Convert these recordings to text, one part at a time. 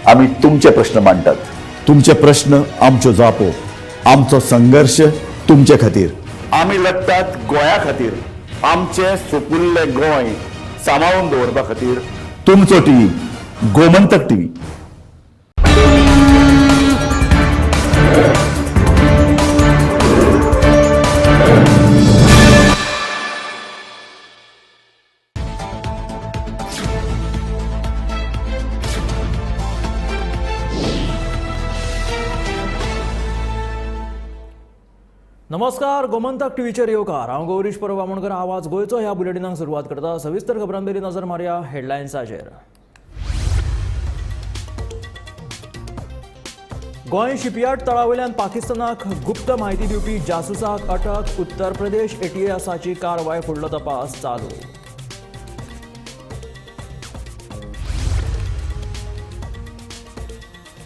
आमी तुमचे प्रश्न मांडटात. तुमचे प्रश्न आमच्यो जापो, आमचो संघर्श तुमचे खातीर. आमी लडटात गोंया खातीर, आमचें सुपुल्लें गोंय सांबाळून दवरपा खातीर. तुमचो टीव्ही, गोमंतक टीव्ही. नमस्कार, गोमंतक टीव्हीचेर येवकार. हांव गौरीश परब आमोणकर. आवाज गोंयचो ह्या बुलेटिनाक सुरवात करता. सविस्तर खबरां पयलीं नजर मारया हेडलायन्साचेर. गोंय शिपयार्ड तळावयल्यान पाकिस्तानाक गुप्त म्हायती दिवपी जासूसाक अटक. उत्तर प्रदेश एटीएसाची कारवाय, फुडलो तपास चालू.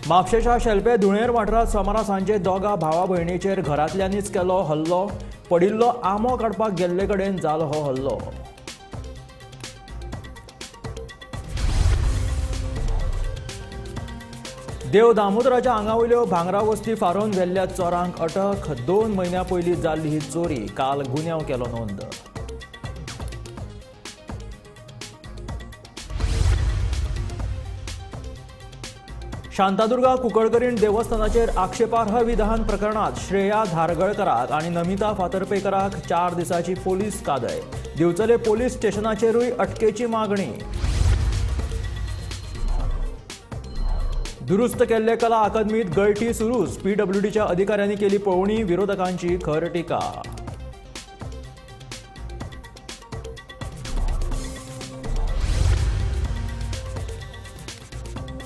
म्हापशेच्या शेल्पे धुळेर वाठारांत सोमारा सांजे दोगा भावा भयणीचेर घरांतल्यांनीच केलो हल्लो. पडिल्लो आंबो काडपाक गेल्ले कडेन जालो हो हल्लो. देव दामोदराच्या आंगा वयल्यो भांगरा वस्ती फारोवन व्हेल्ल्या चोरांक अटक. 2 म्हयन्यां पयलीं जाल्ली ही चोरी, काल गुन्यांव केलो नोंद. शांतादुर्गा कुंकळकरीण देवस्थानाचेर आक्षेपार्ह विधान प्रकरणात श्रेया धारगळकराक आनी नमिता फातर्पेकराक 4 दिसांची पोलीस कादय. दिवचले पोलीस स्टेशनाचेरूय अटकेची मागणी. दुरुस्त केल्ले कला अकादमीत गळटी सुरूच. पीडब्ल्यूडीच्या अधिकाऱ्यांनी केली पळोवणी, विरोधकांची खर टिका.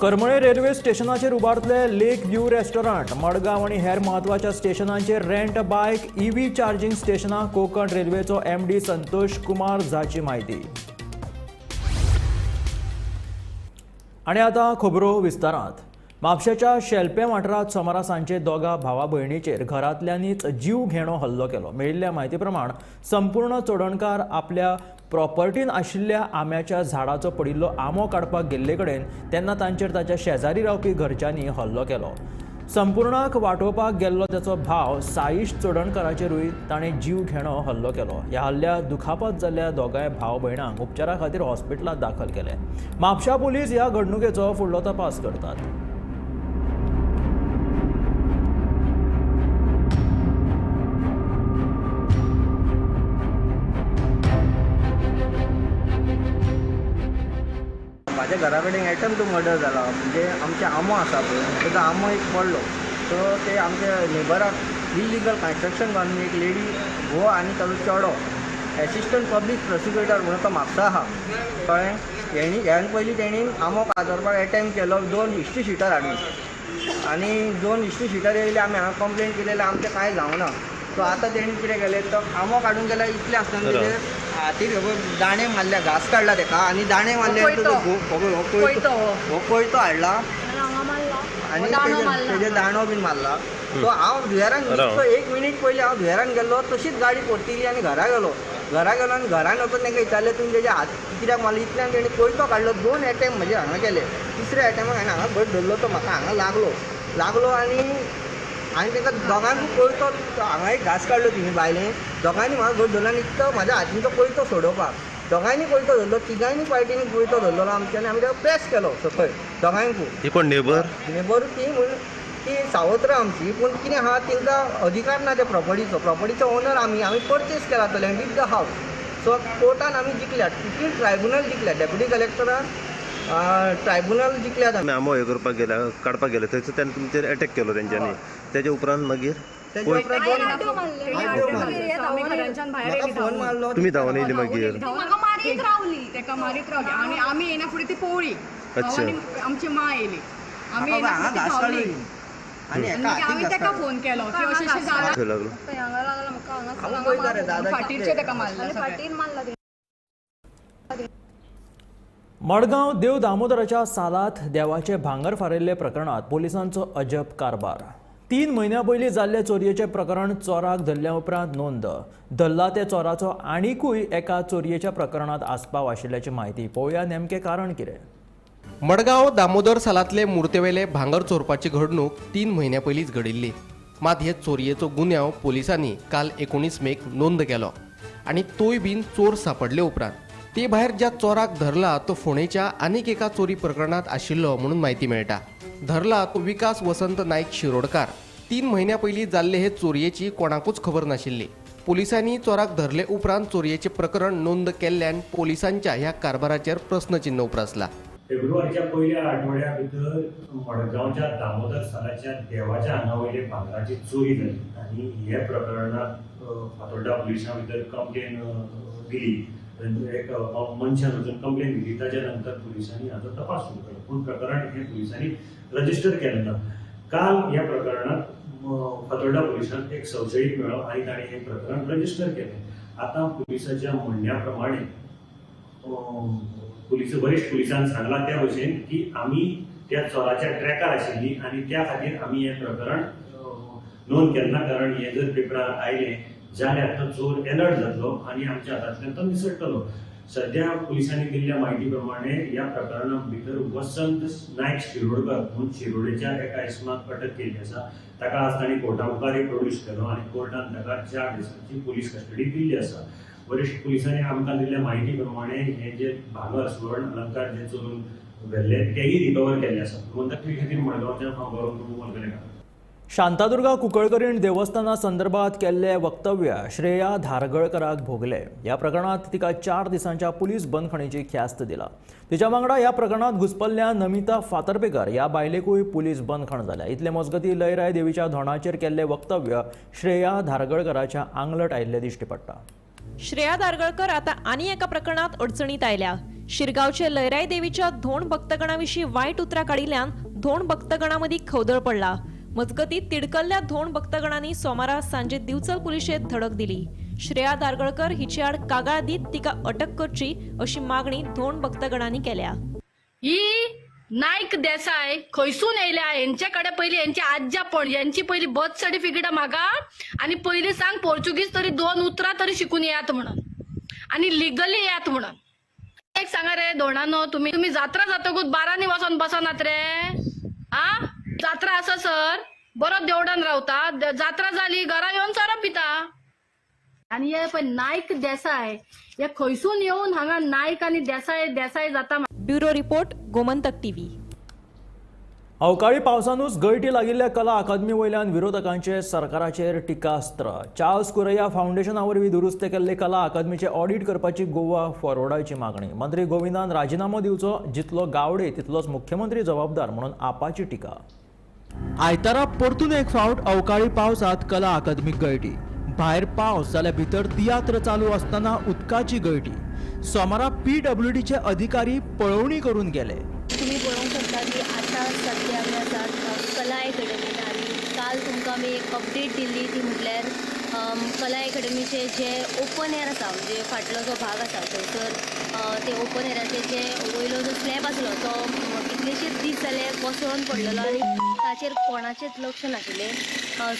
करमळे रेल्वे स्टेशनाचेर उबारतले लेक व्यू रेस्टॉरंट. मडगांव आनी हेर म्हत्वाच्या स्टेशनांचेर रेंट बायक, ईव्ही चार्जिंग स्टेशनां. कोंकण रेल्वेचो एमडी संतोष कुमार झाची म्हायती. आनी आतां खबरो विस्तारांत. म्हापशेच्या शेल्पे वाठारांत सोमारा सांजे दोगा भावा भयणीचेर घरांतल्यांनीच जीव घेणो हल्लो केलो. मेळिल्ल्या म्हायती प्रमाण संपूर्ण चोडणकार आपल्या प्रॉपर्टीन आशिल्ल्या आंब्याच्या झाडाचो पडिल्लो आंबो काडपाक गेल्ले कडेन तेन्ना तांचेर ताच्या शेजारी रावपी घरच्यांनी हल्लो केलो. संपूर्णाक वाटोवपाक गेल्लो ताचो भाव साईश चोडणकाराचेरूय ताणें जीव घेणो हल्लो केलो. ह्या हल्ल्यात दुखापत जाल्ल्या दोगांय भाव भयणांक उपचारा खातीर हॉस्पिटलांत दाखल केले. म्हापशा पोलीस ह्या घडणुकेचो फुडलो तपास करतात. म्हाज्या घरा कडेन एटम टू मर्डर जाला. म्हणजे आमचे आंबो आसा पळय, तेजो आंबो एक पडलो, सो ते आमच्या नेबराक इलिगल कन्स्ट्रक्शन बांदून एक लेडी घो आनी ताजो चेडो एसिस्टंट पब्लीक प्रोसिक्युटर म्हणून तो म्हापसा आहा, कळ्ळें. हेणी ह्यान पयलीं तेणी आंबो कातरपाक एटेम्प केलो 2 हिस्ट्री शिटर हाडून, आनी 2 हिस्ट्री शिटर येयले. आमी हांगा कंप्लेन केली जाल्यार आमचें कांय जावना. सो आतां तेणी कितें केलें, तो आंबो काडून गेल्यार इतलें आसतना तेजेर हातीर दाणे मारल्या, घास काडला तेका आनी दाणे मारले. हो कोयतो हाडला आनी तेजेर दाणो बीन मारला. सो हांव धुयेरान 1 मिनीट पयलीं हांव धुयेरान गेल्लो, तशीच गाडी परतिली आनी घरा गेलो. घरा गेलो आनी घरान वचून तांकां विचारलें तुमी तेजे हात कित्याक मारले. इतल्यान तेणी कोयतो काडलो, 2 एटेम्प म्हजे हांगा केले. तिसऱ्या एटेम्पाक हांवें हांगा घट धरलो, तो म्हाका हांगा लागलो लागलो आनी आनी तांकां दोगांकूय कोयतो हांगा एक घास काडलो तिणी बायलेन, दोगांयनी म्हाका घट धरलो आनी इतलो म्हाज्या हातीन तो कोयतो सोडोवपाक दोगांयनी कोयतो धरलो. तिगांयनी पार्टीनी कोयतो धरलो आमच्यानी. आमी ताका प्रेस केलो सकयल दोगांयकूय. ही कोण नेबर? नेबर ती म्हूण ती सावत्र आमची, पूण कितें आहा तांकां अधिकार ना त्या प्रॉपर्टीचो. प्रॉपर्टीचो ओनर आमी, आमी पर्चेस केला तो land with the house. So कोर्टान आमी जिखल्यात, कितली ट्रायब्युनल जिखल्या, डेप्युटी कलेक्टरान ट्रायब्युनल जिखल्यात. आमी आंबो हे करपाक गेल्या, काडपाक गेले थंयसर तेन्ना तुमचेर एटॅक केलो तेंच्यांनी. तेजे उपरांत मागीर फोन मारलो, तुमी धांवन येयली मागीर. म्हाका मारीत रावली, तेका मारीत रावली आनी आमी येयना फुडें ती पळ्ळी. अच्छा, आमची मां येयली, आमी येयना फुडें ती धांवली आनी आमी तेका फोन केलो की अशें अशें जालां. फाटीरचें तेका मारलें, फाटीर मारला. मडगांव देव दामोदराच्या सालात देवाचे भांगर फारिल्ले प्रकरणात पोलिसांचो अजब कारभार. 3 म्हयन्यां पयलीं जाल्ले चोरयेचें प्रकरण चोराक धरल्या उपरांत नोंद. धरला ते चोराचो आनिकूय एका चोरयेच्या प्रकरणात आस्पाव आशिल्ल्याची म्हायती. पळोवया नेमकें कारण कितें. मडगांव दामोदर सालांतले मुर्तेवेले भांगर चोरपाची घडणूक 3 म्हयन्या पयलींच घडिल्ली. मात हे चोरयेचो गुन्यांव पोलिसांनी काल 19 मेक नोंद केलो आनी तोय बीन चोर सापडले उपरांत. ते भायर ज्या चोराक धरला तो फोंडेच्या आनीक एका चोरी प्रकरणांत आशिल्लो म्हणून म्हायती मेळटा. धरला तो विकास वसंत नायक शिरोडकार. 3 म्हयन्या पयलीं जाल्ले हे चोरयेची कोणाकूच खबर नाशिल्ली. पोलिसांनी चोराक धरले उपरांत चोरयेचें प्रकरण नोंद केल्ल्यान पोलिसांच्या ह्या कारभाराचेर प्रस्नचिन्न उप्रासला. फेब्रुवारीच्या पयल्या आठवड्या भितर मडगांवच्या दामोदर सालाच्या देवाच्या आंगा वयले भांगराची चोरी जाली आनी हे प्रकरणांत फातोड्डा पुलिसां भितर कंप्लेन दिली. एक मनशान वचून कंप्लेन दिली. ताच्या नंतर पुलिसांनी हाचो तपास सुरू केलो, पूण प्रकरण हें पुलिसांनी रजिस्टर केलें ना. काल ह्या प्रकरणांत फातोड्डा पुलिसांक एक संशयीत मेळ्ळो आनी ताणें हें प्रकरण रजिस्टर केलें. आतां पुलिसाच्या म्हणण्या प्रमाणे वरिश्ठ पुलिसान सांगला त्या भशेन की आमी त्या चोराच्या ट्रॅकार आशिल्ली आनी त्या खातीर आमी हें प्रकरण नोंद केलें ना, कारण हें जर पेपरार आयलें जाल्यार तो चोर एलर्ट जातलो आनी आमच्या हातांतल्यान तो निसरतलो. सद्या पुलिसांनी दिल्ल्या म्हायती प्रमाणे ह्या प्रकरणा भितर वसंत नायक शिरोडकर म्हणून शिरोडेच्या एका इसमाक अटक केल्ली आसा. ताका आज तांणी कोर्टा मुखार प्रोड्यूस केलो आनी कोर्टान ताका 4 दिसांची पुलीस कस्टडी दिल्ली आसा. वरिश्ठ पुलिसांनी आमकां दिल्ल्या म्हायती प्रमाणे हे जे भांगर सुवर्ण अलंकार जे चोरून व्हेल्ले तेय रिकवर केल्ले आसा. गोमंतक खातीर मडगांवच्या हांव गौरव प्रभू मलगणेकार. शांतादुर्गा कुंकळकरीण देवस्थाना संदर्भात केल्ले वक्तव्य श्रेया धारगळकराक भोगले. ह्या प्रकरणात तिका 4 दिसांच्या पुलीस बंदखणीची ख्यास्त दिला. तिच्या वांगडा ह्या प्रकरणात घुसपल्ल्या नमिता फातर्पेकर ह्या बायलेकूय पुलीस बंदखण जाल्या. इतले मजगती लयराय देवीच्या धोणाचेर केल्ले वक्तव्य श्रेया धारगळकराच्या आंगलट आयिल्ले दिश्टी पडटा. श्रेया धारगळकर आता आनी एका प्रकरणात अडचणीत आयल्या. शिरगांवचे लयराय देवीच्या धोण भक्तगणाविशीं वायट उतरां काडिल्ल्यान धोण भक्तगणामदीं खवदळ पडला. मजगती तिडकल्ल्या धोण भक्तगणांनी सोमारा सांजे दिवचल पुलिशेत धडक दिली. श्रेया धारगळकर हिचे आड कागाळ दीत तिका अटक करची अशी मागणी धोण भक्तगणांनी केल्या. ही नायक देसाय खंयसून येयल्या हेंचे कडेन पयली हेंची आज्यापण हेंची पयली बर्थ सर्टिफिकेट मागा आनी पयली सांग पोर्चुगीज तरी 2 उतरां तरी शिकून येयात म्हणून आनी लिगली येयात म्हणून. एक सांगा रे धोणानो, तुमी तुमी जात्रा जातकूच बारांनी वचोन बसनात रे. आ जात्रा आसा सर बरो देवडान रावता, जात्रा जाली घरा येवन सोरो पिता. आनी हे पळय नायक देसाय हे खंयसून येवन हांगा नायक आनी देसाय देसाय जाता. Bureau report, Gomantak TV. अवकाळी पावसानूच गळटी लागिल्ल्या कला अकादमी वयल्यान विरोधकांचे सरकाराचेर टिकास्त्र. चार्ल्स कुरैया फावंडेशना वरवीं दुरुस्त केल्ले कला अकादमीचे ऑडिट करपाची गोवा फॉरवर्डाची मागणी. मंत्री गोविंदान राजिनामो दिवचो, जितलो गावडे तितलोच मुख्यमंत्री जबाबदार म्हणून आपाची टिका. आयतारा परतून एक फावट अवकाळी पावसात कला अकादमीक गळटी. भायर पावस जाल्यार भितर तियात्र चालू आसतना उदकाची गळटी. सोमारा पीडब्ल्यूडीचे अधिकारी पळोवणी करून गेले. तुम्ही पळोवंक शकता की आतां सद्या आमी आसात कला एकेडमीन आनी काल तुमकां आमी एक अपडेट दिल्ली ती म्हटल्यार कला एकेडमीचे जे ओपन एयर आसा, म्हणजे फाटलो जो भाग आसा थंयसर ते ओपन एयराचे जे वयलो जो स्लॅब आसलो तो कितलेशेच दीस जाले कोसळून पडलेलो आनी ताचेर कोणाचेंच लक्ष नाशिल्लें.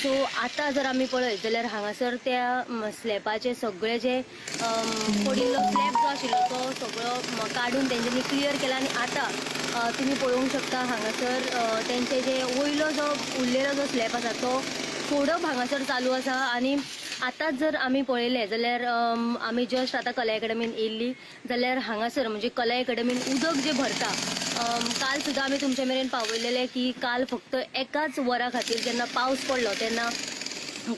सो आतां जर आमी पळयत जाल्यार हांगासर त्या स्लॅबाचे सगळे जे पडिल्लो स्लॅब जो आशिल्लो तो सगळो काडून तेंच्यांनी क्लियर केला आनी आतां तुमी पळोवंक शकता हांगासर तेंचे जे वयलो जो उरलेलो जो स्लॅब आसा तो फोडप हांगासर चालू आसा. आनी आतांच जर आमी पळयलें जाल्यार आमी जस्ट आतां कला एकेडमीन येयल्ली जाल्यार हांगासर म्हणजे कला एकेडमीन उदक जें भरता, काल सुद्दां आमी तुमचे मेरेन पावयलेलें की काल फक्त एकाच वरा खातीर जेन्ना पावस पडलो तेन्ना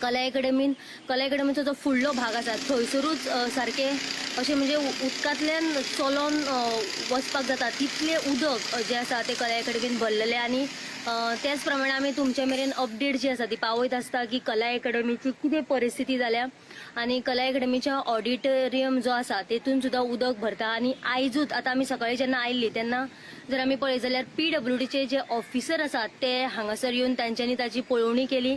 कला एकेडमीचो जो फुडलो भाग आसा थंयसरूच सारकें अशें म्हणजे उदकांतल्यान चलोन वचपाक जाता तितलें उदक जें आसा तें कला एकेडमीन भरलेलें. आनी त्याच प्रमाणे आमी तुमचे मेरेन अपडेट जी आसा ती पावयत आसता की कला एकेडमीची कितें परिस्थिती जाल्या आनी कला एकेडमीच्या ऑडिटोरियम जो आसा तेतून सुद्दां उदक भरता. आनी आयजूच आतां आमी सकाळीं जेन्ना आयिल्ली तेन्ना जर आमी पळयत जाल्यार पीडब्ल्यूडीचे जे ऑफिसर आसात ते हांगासर येवन तांच्यांनी ताची पळोवणी केली.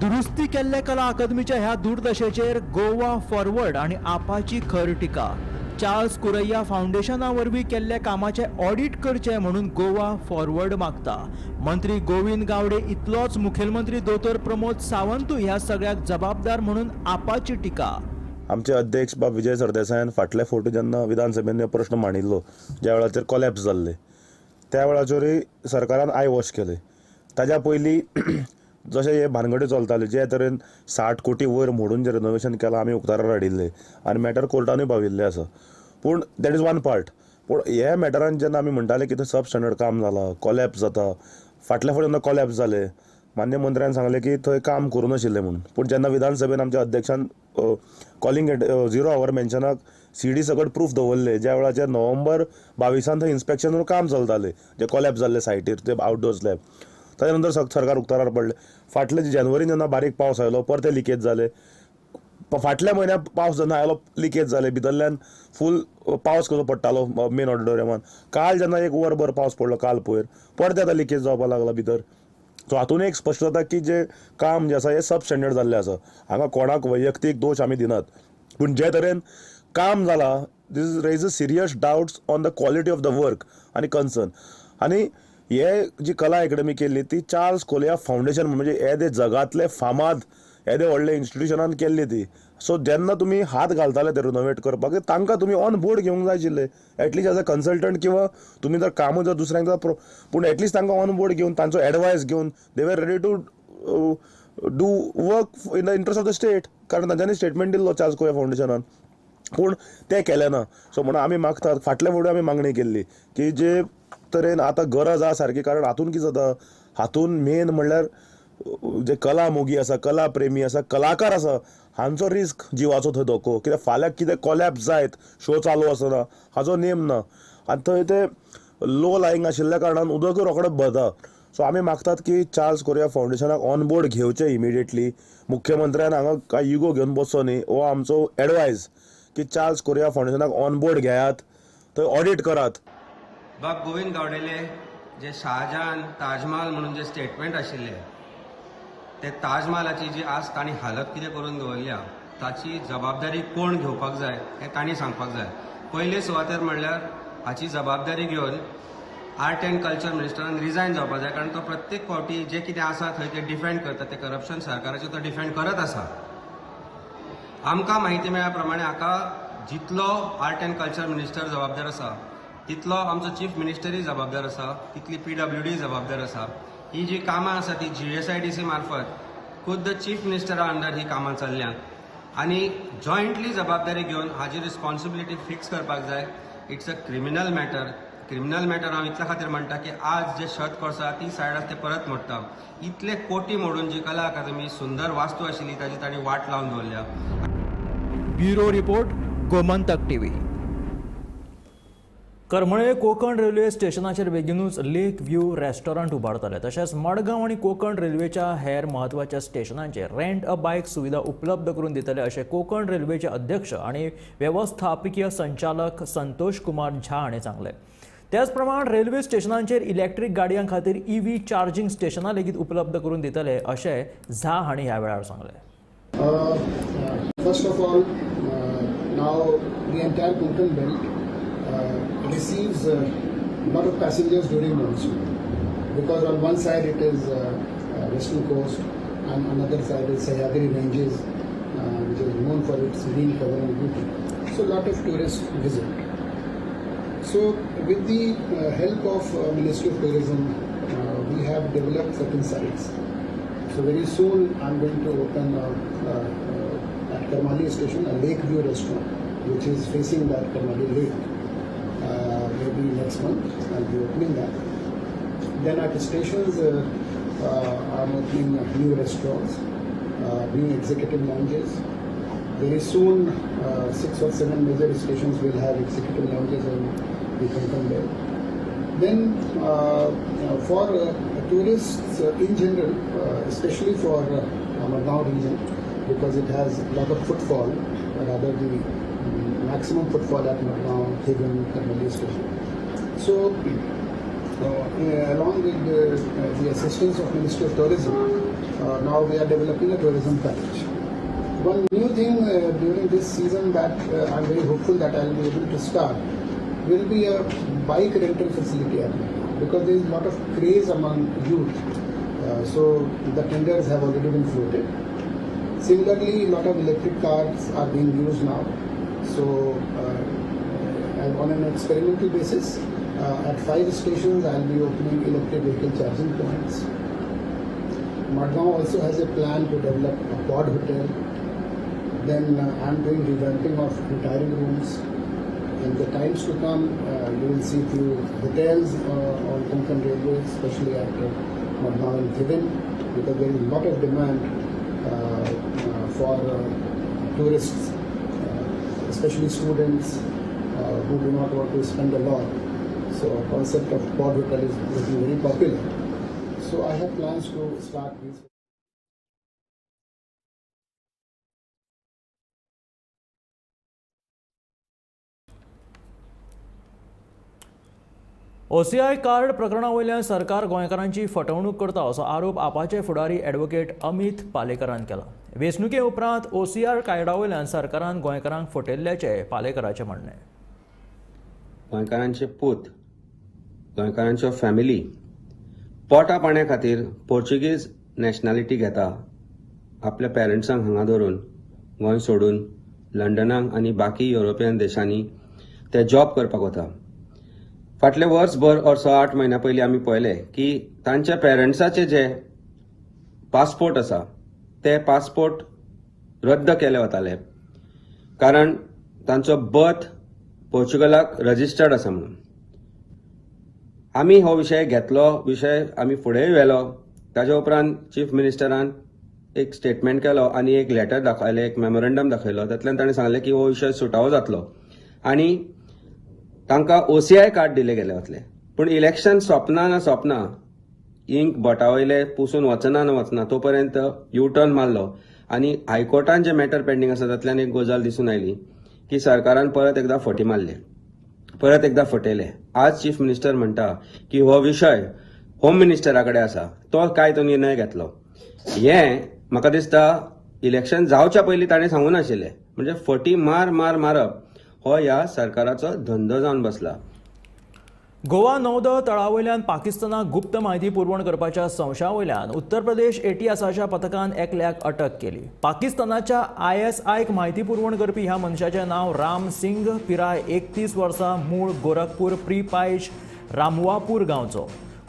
दुरुस्ती केल्ल्या कला अकादमीच्या ह्या दुर्दशेचेर गोवा फॉरवर्ड आनी आपाची खर टिका. चार्ल्स कुरैया फावंडेशना वरवीं केल्ल्या कामाचें ऑडिट करचें म्हणून गोवा फॉरवर्ड मागता. मंत्री गोविंद गावडे इतलोच मुखेलमंत्री दोतोर प्रमोद सावंतूय ह्या सगळ्याक जबाबदार म्हणून आपाची टिका. आमचे अध्यक्ष बाब विजय सरदेसायान फाटले फावटी जेन्ना विधानसभेन हो प्रश्न मांडिल्लो ज्या वेळाचेर कोलॅप्स जाल्ले त्या वेळाचेरूय सरकारान I wash केलें. ताज्या पयलीं जशें हे भानगडी चलताल्यो, जे तरेन 60 कोटी वयर मोडून जें रिनोवेशन केलां आमी उक्ताडार हाडिल्लें आनी मॅटर कोर्टानूय पाविल्लें आसा. पूण that is one part. पूण ह्या मॅटरान जेन्ना आमी म्हणटाले की थंय सब स्टँडर्ड काम जालां, कॉलॅप्स जाता, फाटल्या फावट जेन्ना कॉलॅप्स जालें मान्य मंत्र्यान सांगलें की थंय काम करूं नाशिल्लें म्हणून. पूण जेन्ना विधानसभेन आमच्या अध्यक्षान कॉलिंग एट 0 our मेन्शनाक CD सकट प्रूफ दवरले, ज्या वेळाचेर नोव्हेंबर 22 थंय इन्स्पेक्शन काम चलतालें जे कॉलॅप्स जाल्ले सायटीर ते आउटडोर स्लॅब. ताच्या नंतर सरकार उक्ताडार पडलें. फाटले जानेवारीन जेन्ना बारीक पावस आयलो परते लिकेज जाले, फाटल्या म्हयन्याक पावस जेन्ना आयलो लिकेज जाले, भितरल्यान फूल पावस कसो पडटालो मेन ऑडिटोरियमान. काल जेन्ना एक वरभर पावस पडलो काल पयर, परते आतां लिकेज जावपाक लागला भितर. सो हातून एक स्पश्ट जाता की जे काम जें आसा हें सब स्टँडर्ड जाल्लें आसा. हांगा कोणाक वैयक्तीक दोश आमी दिनात, पूण जे तरेन काम जालां this raises serious doubts on the quality of the work आनी कन्सर्न. आनी हे जी कला अकॅडमी केल्ली ती चार्ल्स कोलिया फावंडेशन म्हणजे येदे जगांतले फामाद येदे व्हडले इन्स्टिट्युशनान केल्ली ती. सो जेन्ना तुमी हात घालताले ते रिनोवेट करपाक तांकां तुमी ऑन बोर्ड घेवंक जाय आशिल्ले at least as a consultant, किंवा तुमी जर कामूय जर दुसऱ्यांक जर पूण एटलिस्ट तांकां ऑन बोर्ड घेवन तांचो एडवायस घेवन they were ready to do work in the interest of the state, कारण तांच्यांनी स्टेटमेंट दिल्लो चार्ल्स कोलिया फावंडेशनान, पूण तें केलें ना. सो म्हणून आमी मागतात, फाटल्या फावटी आमी मागणी केल्ली की जे तरेन आतां गरज आसा सारकी, कारण हातून कितें जाता, हातून मेन म्हणल्यार जे कला मोगी आसा, कला प्रेमी आसा, कलाकार आसा, हांचो रिस्क जिवाचो थंय धोको. कित्याक फाल्यां कितें कॉलॅप्स जायत, शो चालू आसना हाचो नेम ना, आनी थंय ते लो लायींग आशिल्ल्या कारणान उदकूय रोखडें भरता. सो आमी मागतात की चार्ल्स कोरिया फावंडेशनाक ऑन बोर्ड घेवचें इमिडिएटली. मुख्यमंत्र्यान हांगा कांय इगो घेवन बसचो न्ही, हो आमचो एडवायज की चार्ल्स कोरिया फावंडेशनाक ऑन बोर्ड घेयात, थंय ऑडिट करात. बाब गोविंद गावडेले जे शाहजहान ताजमहाल म्हणून जे स्टेटमेंट आशिल्लें ते ताजमहालाची जी आज तांणी हालत कितें करून दवरल्या ताची जबाबदारी कोण घेवपाक जाय हें तांणी सांगपाक जाय. पयले सुवातेर म्हणल्यार हाची जबाबदारी घेवन आर्ट एंड कल्चर मिनिस्टरान रिजायन जावपाक जाय, कारण तो प्रत्येक फावटी जें कितें आसा थंय ते डिफेंड करता, ते करप्शन सरकाराचें तो डिफेंड करत आसा. आमकां म्हायती मेळ्ळ्या प्रमाणे हाका जितलो आर्ट एंड कल्चर मिनिस्टर जबाबदार आसा तितलो आमचो चीफ मिनिस्टरूय जबाबदार आसा, तितली PWD जबाबदार आसा. ही जी कामां आसा ती GSIDC मार्फत खुद्द चीफ मिनिस्टरा अंडर ही कामां चल्ल्यांत आनी जॉयंटली जबाबदारी घेवन हाजी रिस्पॉन्सिबिलिटी फिक्स करपाक जाय. It's a criminal matter. Criminal matter हांव इतल्या खातीर म्हणटा की आज जे शत कोर्स आसा ती सायड आसा ते परत मोडटा. इतले कोटी मोडून जी कला अकादमी सुंदर वास्तू आशिल्ली ताजी तांणी वाट लावन दवरल्या. Bureau report, Gomantak TV. Karmale Konkan railway स्टेशनाचेर बेगिनूच लेक व्यू रेस्टॉरंट उबारतले. तशेंच मडगांव आनी कोंकण रेल्वेच्या हेर म्हत्वाच्या स्टेशनांचेर रेंट अ बायक सुविधा उपलब्ध करून दितले अशें कोंकण रेल्वेचे अध्यक्ष आनी वेवस्थापकीय संचालक संतोष कुमार झा हांणी सांगलें. त्याच प्रमाण रेल्वे स्टेशनांचेर इलेक्ट्रीक गाडयां खातीर EV charging स्टेशनां लेगीत उपलब्ध करून दितले अशें झा हांणी ह्या वेळार सांगलें. First of all, now the entire Konkan belt receives a lot of passengers during monsoon, because on one side it is western coast and another side is Sahyadri ranges, which is known for its green cover and beauty. So a lot of tourists visit. So with the help of Ministry of Tourism, we have developed certain sites. So very soon I am going to open at Karmali station a lake view restaurant, which is facing that Karmali lake. Maybe next month I'll be opening that. Then at the stations, I'm opening new restaurants, new executive lounges. Very soon, 6 or 7 major stations will have executive lounges on the Konkan belt. Then for tourists in general, especially for Madgaon region, because it has a lot of footfall, rather the maximum footfall at Madgaon, Thivim, Karmali station. So, along with the assistance of Ministry of Tourism, now we are developing a tourism package. One new thing during this season that I am very hopeful that I will be able to start will be a bike rental facility at Madgaon, because there is a lot of craze among youth. So the tenders have already been floated. Similarly, a lot of electric cars are being used now. So on an experimental basis, At 5 stations, I'll be opening electric vehicle charging points. Madgaon also has a plan to develop a pod hotel. Then I'm doing revamping of retiring rooms. In the times to come, you will see few hotels on Konkan Railway, especially at Madgaon and Thivim, because there is a lot of demand for tourists, especially students who do not want to spend a lot. So concept of pod hotel is very popular. So I have plans to start these. OCI card प्रकरणा वयल्यान सरकार गोंयकारांची फटवणूक करता असो आरोप आपाचे फुडारी advocate Amit पालेकरान केला. वेंचणुके उपरांत ओसीआय कार्डा वयल्यान सरकारान गोंयकारांक फटयल्ल्याचें पालेकराचें म्हणणें. गोंयकारांचे पूत, गोंयकारांच्यो फॅमिली पोटा पाण्या खातीर पोर्चुगीज नॅशनॅलिटी घेता, आपल्या पेरंट्सांक हांगा धरून गोंय सोडून लंडनाक आनी बाकी युरोपियन देशांनी ते जॉब करपाक वता. फाटले वर्सभर ऑर 6-8 म्हयन्या पयलीं आमी पळयलें की तांच्या पेरंट्साचे जे पासपोर्ट आसा ते पासपोर्ट रद्द केले वताले, कारण तांचो बर्थ पोर्चुगलाक रजिस्टर्ड आसा म्हणून. आमी हो विशय घेतलो, विशय आमी फुडेंय व्हेलो. ताज्या उपरांत चीफ मिनिस्टरान एक स्टेटमेंट केलो आनी एक लेटर दाखयलें, एक मेमोरंडम दाखयलो. तातूंतल्यान ताणें सांगलें की हो विशय सुटावो जातलो आनी तांकां ओसीआय कार्ड दिले गेले वतले. पूण इलेक्शन सोंपना ना सोंपना, इंक बोटा वयले पुसून वचना ना वचना, तो पर्यंत यू टर्न मारलो आनी हायकोर्टान जे मॅटर पेंडींग आसा तातल्यान एक गजाल दिसून आयली की सरकारान परत एकदां फटी मारले, परत एकदां फटयले. आज चीफ मिनिस्टर म्हणटा की हो विशय होम मिनिस्टरा कडेन आसा, तो काय तो निर्णय घेतलो. हें म्हाका दिसता इलेक्शन जावच्या पयलीं ताणें सांगूं नाशिल्लें. म्हणजे फटी मार मार मारप हो ह्या सरकाराचो धंदो जावन बसला. गोवा नौदळ तळावयल्यान पाकिस्तानाक गुप्त म्हायती पुरवण करपाच्या संशया वयल्यान उत्तर प्रदेश एटीएसाच्या पथकान एकल्याक अटक केली. पाकिस्तानाच्या आयएसआयक म्हायती पुरवण करपी ह्या मनशाचें नांव राम सिंग, पिराय 31 वर्सां, मूळ गोरखपूर प्रीपायश रामवापूर गांवचो.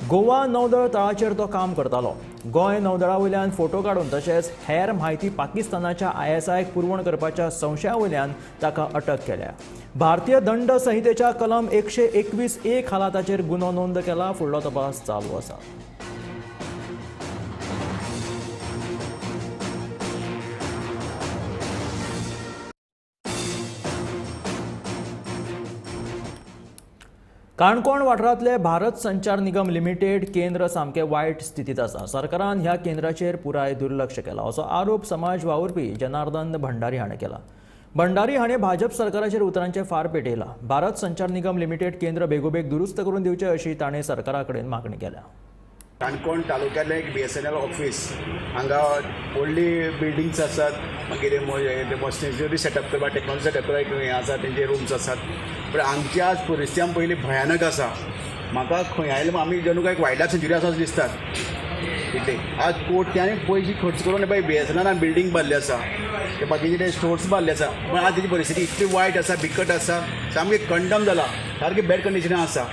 गोवा नौदळ तळाचेर तो काम करतालो. गोंय नौदळा वयल्यान फोटो काडून तशेंच हेर म्हायती पाकिस्तानाच्या आयएसआयक पुरवण करपाच्या संशया वयल्यान ताका अटक केल्या. भारतीय दंड संहितेच्या कलम 121A खाला ताचेर गुन्हो नोंद केला. फुडलो तपास चालू आसा. काणकोण वाठारांतले भारत संचार निगम लिमिटेड केंद्र सामकें वायट स्थितींत आसा. सरकारान ह्या केंद्राचेर पुराय दुर्लक्ष केलां असो आरोप समाज वावुरपी जनार्दन भंडारी हाणें केला. भंडारी हाणें भाजप सरकाराचेर उतरांचे फार पेटयला. भारत संचार निगम लिमिटेड केंद्र बेगोबेग दुरुस्त करून दिवचें अशी ताणें सरकारा कडेन मागणी केल्या. काणकोण तालुक्यांतलें एक BSNL office, हांगा व्हडली बिल्डिंग्स आसात, मागीर मशिनरी सेटअप करपाक, टेक्नॉलॉजी सेटअप करपाक हें आसा, तेंचे रुम्स आसात. पूण हांगची आज परिस्थिती आमी पयलीं भयानक आसा. म्हाका खंय आयलें आमी जणू काय वायल्ड लायफ सँच्युरी आसा अशें दिसतात. इतले आज कोट्यांनी पयशे खर्च करून पळय BSNLान बिल्डींग बांदली आसा, ते बाकीचे ते स्टोर्स बांदले आसा, पूण आज तेजी परिस्थिती इतली वायट आसा, बिकट आसा, सामकी कंडम जाला, सारकी बॅड कंडिशनान आसा.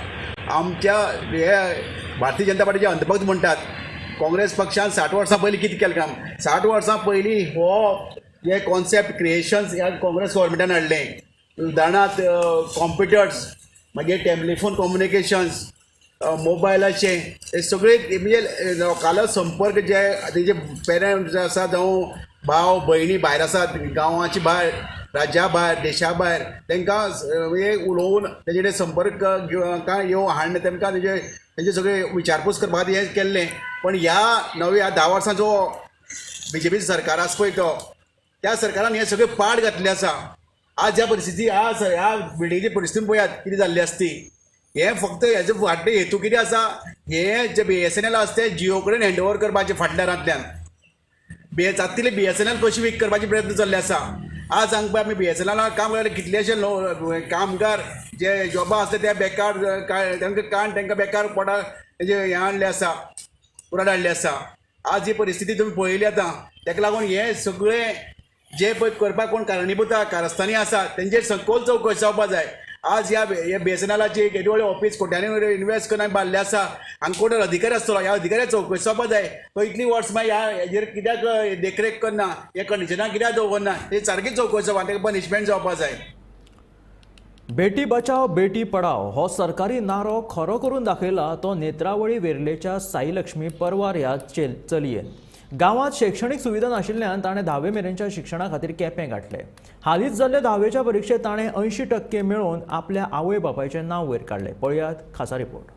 आमच्या हे भारतीय जनता पार्टीचे अंधभक्त म्हणटात काँग्रेस पक्षान 60 वर्सां पयलीं कितें केलें काम. 60 वर्सां पयलीं हो हे कॉन्सेप्ट क्रिएशन्स ह्या काँग्रेस गव्हर्मेंटान हाडलें. उदाहरणार्थ कॉम्प्युटर्स, मागीर टेलिफोन कम्युनिकेशन्स, मोबायलाचे हे सगळे म्हणजे लोकांलो संपर्क जे तेजे पेरंट्स आसा जावं भाव भयणी भायर आसात, गांवाचे भायर, राज्या भायर, देशा भायर, तांकां म्हणजे उलोवन तेजे कडेन संपर्क येवन हाडून तांकां तेजे तेंचे सगळे विचारपूस करपा खातीर हें केल्लें. पण ह्या नव्या 10 वर्सां जो बीजेपी सरकार आसा पळय तो, त्या सरकारान हें सगळें पाड घातलें आसा. आज ज्या परिस्थिती आज ह्या बिल्डिंगेची परिस्थिती पळयात कितें जाल्ली आसा ती. हें फक्त हेजो फाटलो हेतू कितें आसा, हें जे BSNL आसा तें जियो कडेन हँड ओवर करपाचें फाटल्या रांतल्यान जाता तितले BSNL कशी वीक करपाचे प्रयत्न जाल्ले आसा. आज हांगा पळय आमी BSNLान काम करताले कितलेशे कामगार जे जॉबा आसले ते बेकार, तांकां काण तांकां बेकार पोटा तेजें हें हाडलें आसा, पुराय हाडलें आसा. आज ही परिस्थिती तुमी पळयली आतां. ताका लागून हें सगळें जे पळय करपाक कोण कारणीभूत कारस्थानी आसा तेंचेर सखोल चवकशी जावपा जाय. आज ह्या बीएसएनएलाची एक एदी व्हडलें ऑफिस कोट्यांनी इन्वेस्ट करून बांदलें आसा. हांगा कोण अधिकारी आसतलो, ह्या अधिकाऱ्या चवकशी जावपा जाय. तो इतलीं वर्स मागीर ह्या हेजेर कित्याक देखरेख करना, ह्या कंडिशनाक कित्याक दवरना, हे सारकी चवकशी जावपा, ताका पनिशमेंट जावपा जाय. बेटी बचाव बेटी पढाओ हो सरकारी नारो खरो करून दाखयला तो नेत्रावळी वेर्लेच्या साईलक्ष्मी परवार ह्या चलयेन. गांवांत शैक्षणिक सुविधा नाशिल्ल्यान ताणें 10वे मेरेनच्या शिक्षणा खातीर केपें गांठलें. हालींच जाल्ले 10वेच्या परिक्षेत ताणें 80% मेळोवन आपल्या आवय बापायचें नांव वयर काडलें. पळयात खासा रिपोर्ट.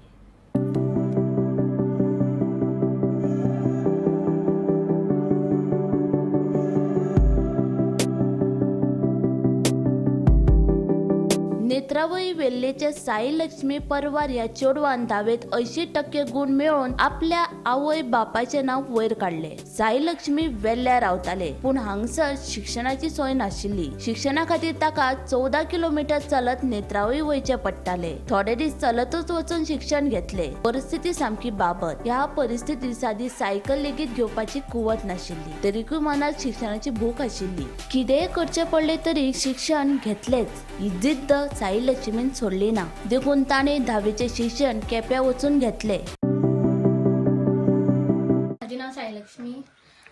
नेत्रावळी वेल्लेचे साई लक्ष्मी परवार ह्या चेडवान 10वेंत 80% गुण मेळोवन आपल्या आवय बापायचें नांव वयर काडलें. साई लक्ष्मी वेल्ल्या रावताले, पूण हांगसर शिक्षणाची सोय नाशिल्ली. शिक्षणा खातीर ताका 14 किलोमिटर चलत नेत्रावळी वयचें पडटाले. थोडे दीस चलतूच वचून शिक्षण घेतले. परिस्थिती सामकी बाबत. ह्या परिस्थितीत सादी सायकल लेगीत घेवपाची कुवत नाशिल्ली, तरीकूय मनात शिक्षणाची भूक आशिल्ली. कितेंय करचें पडलें तरी शिक्षण घेतलेच ही जिद्द साई लक्ष्मीन सोडली ना. देखून ताणें 10वेचें शिक्षण केप्यां वचून घेतलें. म्हाजें नांव साई लक्ष्मी.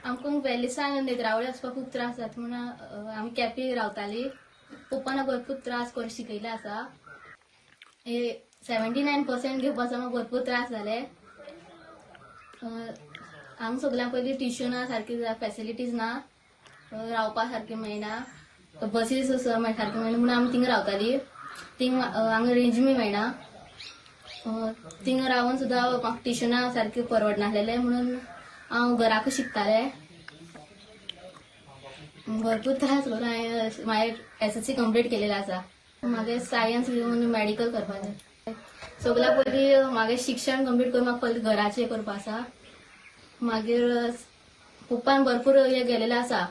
आमकां वेर्लेसान नेत्रावळी वचपाक खूब त्रास जाता म्हणून आमी केपें रावताली. पप्पान भरपूर त्रास करून शिकयलें आसा. 79% घेवपाचो म्हाका भरपूर त्रास जाले. हांगा सगळ्यां पयलीं ट्युशनां सारकी फॅसिलिटीज ना, रावपा सारकी मेळना, बसीस सारकी मेळना म्हणून आमी थिंगा रावताली. थिंग हांगा रेंज बी मेळना. थिंगा रावन सुद्दां म्हाका ट्युशनां सारकी परवडनासलेलें म्हणून हांव घराकूच शिकतालें. भरपूर त्रास करून हांवें मागीर SSC complete केलेलें आसा. म्हागे सायन्स घेवन मॅडिकल करपाचें. सगळ्या पयलीं म्हागे शिक्षण कंप्लीट करून म्हाका पयलीं घराचें करपा आसा. मागीर पप्पान भरपूर हें गेलेलें आसा,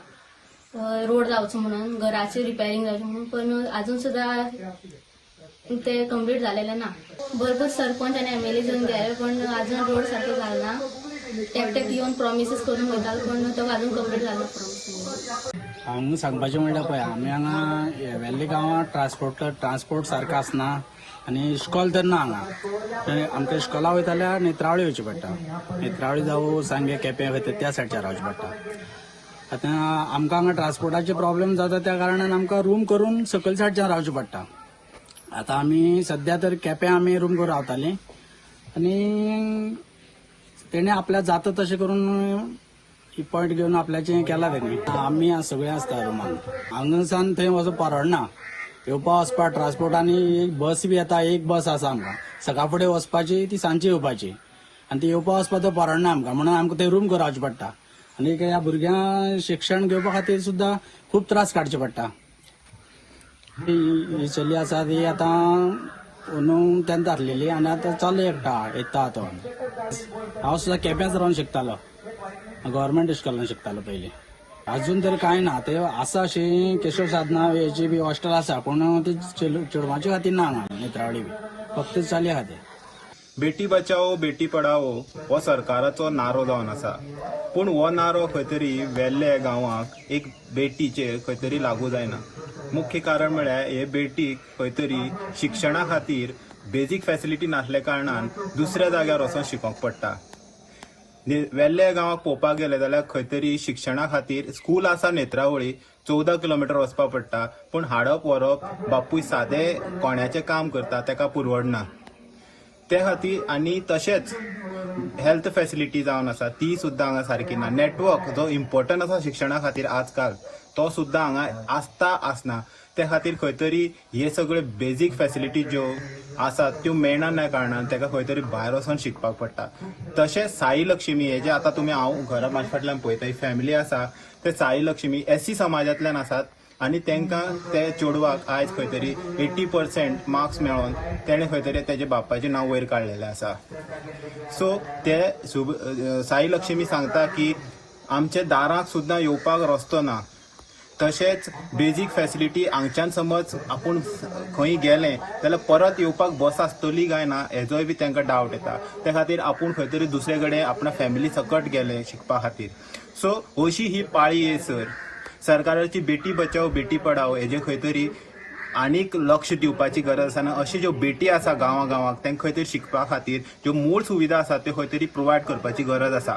रोड जावचो म्हणून, घराचें रिपेरींग जावचें म्हणून, पण अजून सुद्दां ते कंप्लीट जालेलें ना. भरपूर सरपंच आनी MLA येवन गेले, पण अजून रोड सारको जालो ना. एकटेक येवन प्रोमिसीस करून वयताले, पण तो अजून कंप्लीट जालो प्रॉमिस. हांगा सांगपाचें म्हणल्यार पळय, आमी हांगा वेर्ले गांवांत ट्रान्सपोर्ट सारको आसना आनी इश्कोल तर ना हांगा. आमकां इश्कोला वयता जाल्यार नेत्रावळी वयचें पडटा. नेत्रावळी जावं सांगें केपें वयता त्या सायडच्यान रावचें पडटा. आतां आमकां हांगा ट्रान्सपोर्टाचे प्रॉब्लेम जाता, त्या कारणान आमकां रूम करून सकयल सायडच्यान रावचें पडटा. आतां आमी सद्या तर केपें आमी रूम करून रावतालीं आनी तेणें आपल्या जाता तशें करून पॉयंट घेवन आपल्याचें केलां तेणी. आमी सगळीं आसता रुमान. हांगासान थंय वचूंक परवडना, येवपा वचपा ट्रान्सपोर्ट. आनी एक बस बी येता, एक बस आसा आमकां सकाळ फुडें वचपाची, ती सांजची येवपाची, आनी ती येवपा वचपा तो परवडना आमकां, म्हणून आमकां थंय रूम करून रावचें पडटा. आनी ह्या भुरग्यांक शिक्षण घेवपा खातीर सुद्दां खूब त्रास काडचे पडटा. ही चली आसा ती आतां अंदू 10th आसलेली आनी आतां चालू एकटा येता. तो हांव सुद्दां केप्यांच रावन शिकतालो, गव्हर्मेंट इश्कोलान शिकतालो पयलीं. अजून तरी कांय ना. ते आसा अशी केशव साधना हेची बी हॉस्टेल आसा, पूण ती चेडवांचे खातीर ना हांगा नेत्रावळी बी, फक्त चलये खातीर. बेटी बचाओ बेटी पढाओ हो सरकाराचो नारो जावन आसा, पूण हो नारो खंय तरी वेर्ले गांवाक एक बेटीचेर खंय तरी लागू जायना. मुख्य कारण म्हळ्यार हे बेटीक खंय तरी शिक्षणा खातीर बेजीक फॅसिलिटी नासल्या कारणान दुसऱ्या जाग्यार वचोन शिकोवंक पडटा. वेर्ले गांवाक पळोवपाक गेले जाल्यार खंय तरी शिक्षणा खातीर स्कूल आसा नेत्रावळी, 14 किलोमिटर वचपाक पडटा, पूण हाडप व्हरप बापूय सादे कोण्याचें काम करता ताका पुरवडना. ते खातीर आनी तशेंच हेल्थ फॅसिलिटी जावन आसा ती सुद्दां हांगा सारकी ना. नेटवर्क जो इम्पोर्टंट आसा शिक्षणा खातीर आजकाल तो सुद्दां हांगा आसता आसना. ते खातीर खंय तरी हे सगळे बेजीक फॅसिलिटी ज्यो आसात त्यो मेळना ना कारणान ताका खंय तरी भायर वचोन शिकपाक पडटा. तशेंच साई लक्ष्मी हे जे आतां तुमी हांव घरा म्हाज्या फाटल्यान पळयता ही फॅमिली आसा, ते साई लक्ष्मी SC समाजांतल्यान आसात आनी तांकां ते चेडवाक आयज खंय तरी 80% मार्क्स मेळोन तेणें खंय तरी तेजे बापायचें नांव वयर काडलेलें आसा. सो ते साई लक्ष्मी सांगता की आमच्या दाराक सुद्दां येवपाक रस्तो ना. तशेंच बेजीक फॅसिलिटी हांगच्यान समज आपूण खंय गेलें जाल्यार परत येवपाक बस आसतली काय ना हेजोय बी तांकां डावट येता. त्या खातीर आपूण खंय तरी दुसरे कडेन आपणा फॅमिली सकट गेले शिकपा खातीर. सो अशी ही पाळी येसर सरकाराची बेटी बचाओ बेटी पढाओ हेजे खंय तरी आनीक लक्ष दिवपाची गरज आसा आनी अश्यो ज्यो बेटी आसा गांवां गांवांक तांकां खंय तरी शिकपा खातीर ज्यो मूळ सुविधा आसा त्यो खंय तरी प्रोवायड करपाची गरज आसा.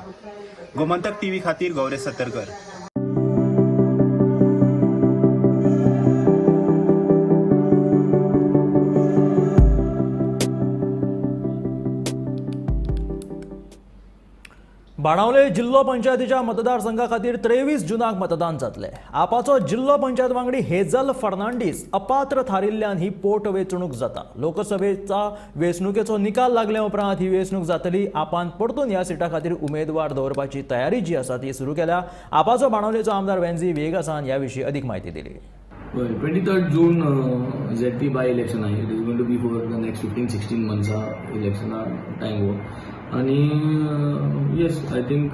गोमंतक टीव्ही खातीर गौरेश सतरकर. बाणावले जिल्लो पंचायतीच्या मतदारसंघा खातीर 23 जुनाक मतदान जातले. आपाचो जिल्लो पंचायत वांगडी हेजल फर्नांडीस अपात्र थारिल्ल्यान ही पोटवेंचणूक जाता. लोकसभेचा वेंचणुकेचो निकाल लागल्या उपरांत ही वेंचणूक जातली. आपान परतून ह्या सिटा खातीर उमेदवार दवरपाची तयारी जी आसा ती सुरू केल्या. आपाचो बाणावलेचो आमदार वेन्झी वेगासान ह्या विशीं अदीक म्हायती दिली. 23 June ZP by election आहे. It is going to be for the next 15-16 मंथ्सा इलेक्शना time हो. आणि yes, I think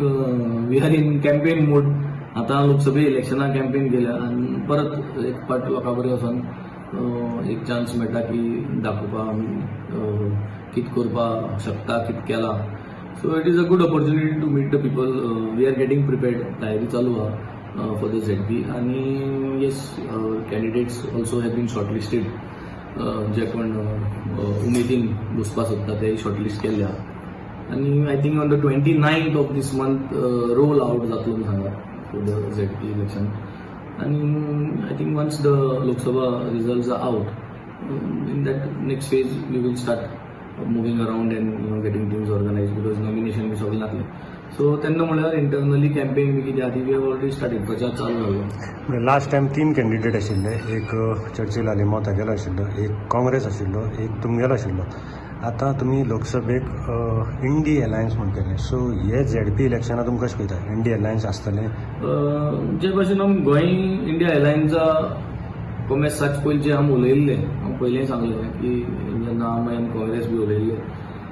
we are in campaign mode. आतां लोकसभे इलेक्शना कॅम्पेन केल्या आनी परत एक फावट लोकां बरें वचोन एक चान्स मेळटा की दाखोवपा आमी कितें करपाक शकता, कितें केलां. So it is a good opportunity to meet the people. We are getting prepared, तयारी चालू आहा फॉर the ZP. आनी yes, candidates also have been shortlisted. जे कोण उमेदीन बसपाक सोदता ते शॉर्टलिस्ट केल्ले आहा. आनी I think on the 29th of this month roll out जातलो म्हूण सांगा फॉर the ZP election. आनी I think once the Lok Sabha results are out, in that next phase we will start moving around and you know getting teams organise, because nomination बी सगळें जातलें. So तेन्ना म्हणल्यार internally campaign बी कितें आहा ती we have already started, प्रचार चालू जालो. लास्ट टायम 3 कॅन्डिडेट आशिल्ले, एक चर्चिल आलेमाव तागेलो आशिल्लो, एक काँग्रेस आशिल्लो, एक तुमगेलो आशिल्लो. आतां तुमी लोकसभेक इंडी अलायन्स म्हूण केलें, सो हे झेडपी इलेक्शना तुमकां कशें पळयता, इंडी अलायन्स आसतलें? जे भाशेन आमी गोंय इंडिया अलायन्सा कोमेस साच पयलीं जे आमी उलयल्ले, हांव पयलींय सांगलें की जेन्ना आमी आनी काँग्रेस बी उलयल्ले,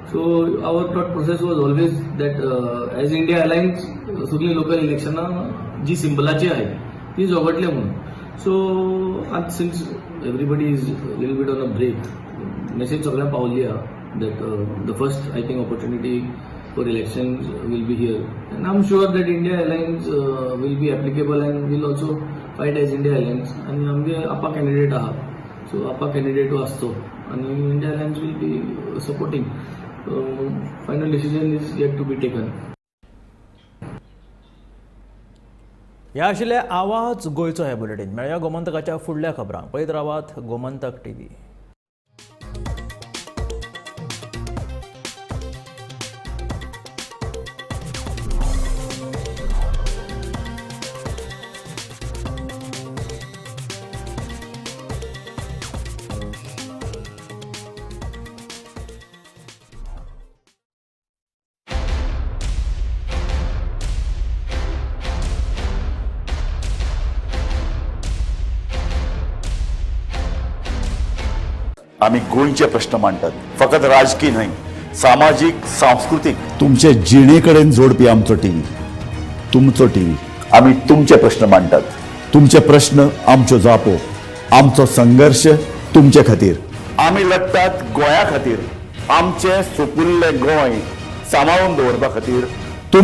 so our thought process was always that as India alliance सगळीं लोकल इलेक्शनां जी सिंबलाची आहाय ती झगडले म्हणून. सो आतां since everybody is little bit on a break, message सगळ्यांक पावल्ली आहा that the first I think opportunity for elections will be here, and I'm sure that India Alliance will be applicable and will also fight as India Alliance. And आमगे आपा candidate आहा, so आपा candidate आसतो आणि India Alliance will be supporting. Final decision is yet to be taken. ह्या आशिल्ले आवाज गोंयचो हे बुलेटीन. मेळया गोमंतकाच्या फुडल्या खबरांक. पळयत रावात गोमंतक टीव्ही. आमी गोंयचे प्रश्न मांडटात, फकत राजकीय न्हय, सामाजीक, सांस्कृतीक, तुमचे जिणे कडेन जोडपी आमचो टीव्ही, तुमचो टीव्ही. आमी तुमचे प्रश्न मांडटात, तुमचे प्रश्न आमच्यो जापो, आमचो संघर्श तुमचे खातीर. आमी लडटात गोंया खातीर, आमचें सुपुल्लें गोंय सांबाळून दवरपा खातीर.